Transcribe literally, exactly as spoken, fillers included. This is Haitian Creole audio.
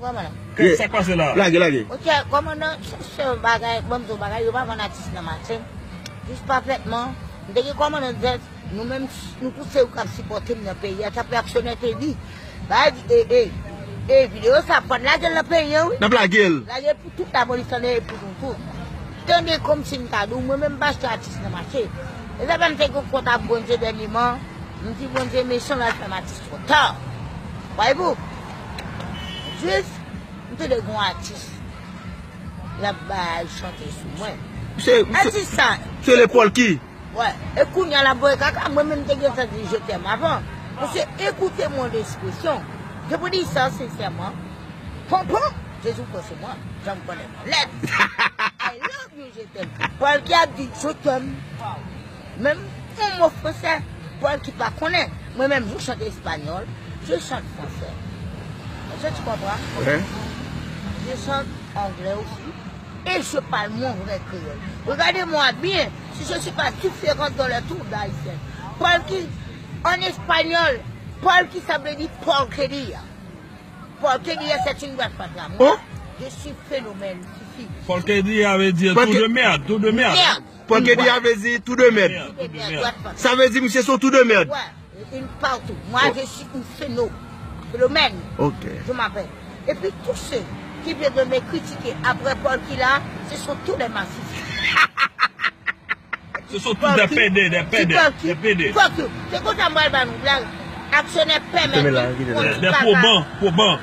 Kòmandan. Kè sa k pase la? Lage, lage. Ok, kòmandan, se se bagay, ban m di w bagay, yo pa vann atis nan mache. Jis pafètman, m te gen kòmandan zèt, nou menm, nou tout se ou k ap sipòte m nan peyi a, tanpri aksyonè te di. Bagay di, e, e, e, videyo sa, fò n lage l nan peyi an, wi. N ap lage l. Lage l pou tout lapolis tande e pou nou tou. Tande kòmsi m ta di w, mwen menm m pa achte atis nan mache. E sa fè m te gen kont ak Bondye dènyeman, m di Bondye mechan l al fè m atis twò ta. Bay pou. Jis, m tande gon atis. L ap bay chante sou mwen. Atis sa. Se le Polky. Wè. E kounye a l ap voye kaka, mwen menm te gentan di je t'aime avan. Mesye, écoutez mon expression. Je vous dis ça sincèrement. Pompon, Jezi Kris se mwen, janm konnen mwen lèd. I love you, je t'aime. Polky ap di je t'aime. Menm yon mo fransè, Polky pa konnen. Mwen menm, je chante espanyòl, je chante fransè. Est-ce que tu comprends? Ouais. Je chante anglais aussi. Et je parle mon vrai créole. Regardez-moi bien, si je suis pas différente dans les tours d'Haïtienne. Polky, en espagnol, Polky, ça veut dire porquería. Porquería, c'est une boîte fatra. Moi, je suis phénomène, fifi. Porquería veut dire tout de merde, tout de merde. Merde. Porquería veut dire tout de merde. Tout de merde, boîte fatra. Ça veut dire monsieur sont tout de merde. Ouais, une partout. Moi, je suis une phéno-, phénomène. Ok. Je m'appelle. Et puis tous ceux qui viennent de me critiquer après Polky là, ce sont tous des massifs. Ce sont tous des pédés, des pédés, des pédés. Se konsa mwen al ba nou blag. Aksyonè pèmèt Des, des proban, proban.